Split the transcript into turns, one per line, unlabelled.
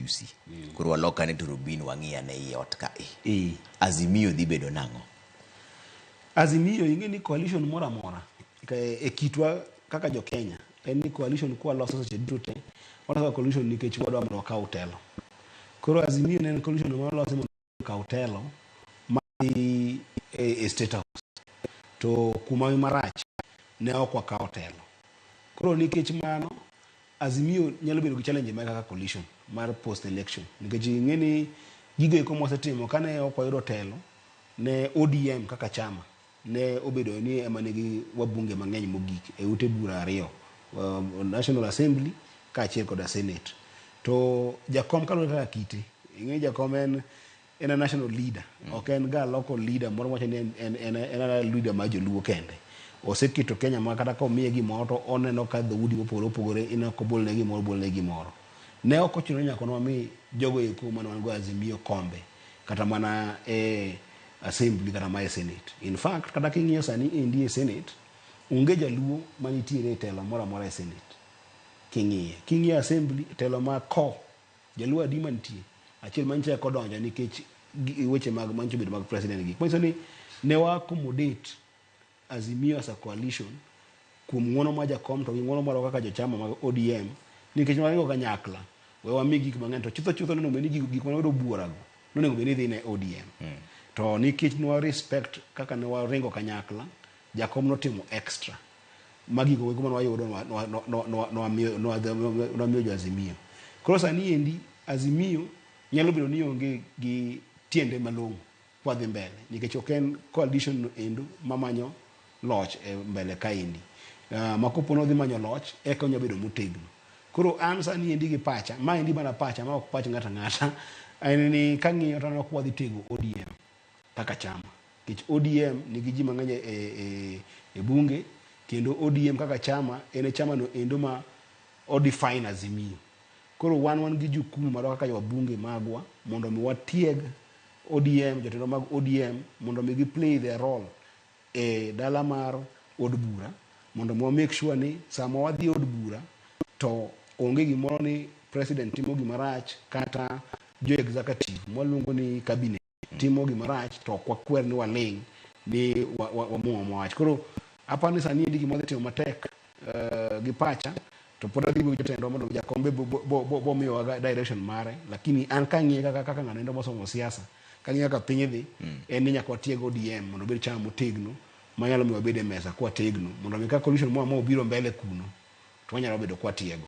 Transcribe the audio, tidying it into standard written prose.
midusi. Koro walokane turubin wang'i ane i ot ka e. Azimio dhi bedo nang'o?
Azimio, ing'e ni coalition moro amora e kitwa kaka jo Kenya en ni coalition kwa loso seche duto te, waloso coalition nikech wadwa mondo wakaw telo. Koro Azimio ne en coalition ma olosi mondo okaw telo madhi e State House, to kuma marach ne ok wakawo telo. Koro nikech mano, Azimio nyalo bedo gi challenge mare kaka coalition mar post election, nikech ing'e ni gigo eko mwasetimo kane ok wayudo telo ne ODM kaka chama ne obedo ni ema nigi wabunge mang'eny mogik e ute bura ariyo, National Assembly kaachiel koda Senate. To jakom kaluwore kaka kite, ing'e jakom en a national leader, ok en ga local leader moro wacho ni en a leader mar joluo kende. Oseketo Kenya ma kata komiye gimoro to oneno ka dhoudi mopogore opogore ineno kobolne gimoro, obolne gimoro. Ne ok ochuno ni nyaka nwami jogo eko mane wan go Azimio kombe kata mana e Assembly kata ma e Senate. In fact, kata king'iyo sani endi e Senate, onge jaluo manitiere e telo moro amora e Senate. King'iye. King'iyo Assembly, telo ma ko, jaluo adi mantie? Achiel manyicha eka odonjo nikech weche mag manyicha obedo mag president gi. Manyiso ni ne wa accommodate Azimio as a coalition kuom ng'uono mar jakom to gi ng'uono marwa kaka jochama mag ODM, nikech waringo kanyakla, we wami gik mang'eny to chutho chutho nonego bed ni gik mane wayudo buora go nonego bed ni dhi ne ODM. To nikech ne wa respect kaka ne waringo kanyakla, jakom notimo extra ma gigo eko mane wayudo nwamiyo jo Azimio. Koro sani endi Azimio nyalo bedo ni onge gi tiende malong'o kwadhi mbele, nikech ok en coalition no endo mamanyo loch e mbele kaendi. Ma kopo nodhi manyo loch eka onyalo bedo motegno. Koro an sani endi gi pacha, ma endi mana pacha ma ok pach ng'ato ang'ata, en ni kang'iyo to aneno ka wadhi tego ODM kaka chama. Nikech ODM nigi ji mang'eny e bunge, kendo ODM kaka chama en e chama no endo ma o define Azimio. Koro wan gi jukumu marwa kaka wabunge magwa mondo mi watieg ODM, jotelo mag ODM mondo mi gi play their role e dala mar od bura, mondo mi wa make sure ni sama wadhi e od bura to onge gimoro ni president timo gima rach kata jo executive mwaluongo ni cabinet timo gima rach to ok wakwer ni waling' ni wamuom wach. Koro aparo ni sani endi gima wadhi timo matek gi pacha to pod adhi wuoyo gi jotendwa mondo jakom be bomiyowa direction mare, lakini an kang'iye kaka ng'ano endo mosomo siasa, kang'iyo kaka piny dhi, en ni nyaka watieg ODM mondo obed chama motegno manyalo miyo wabed e mesa kwategno, mondo mi ka coalition moro amora obiro mbele kuno to wanyalo bedo kwatiego.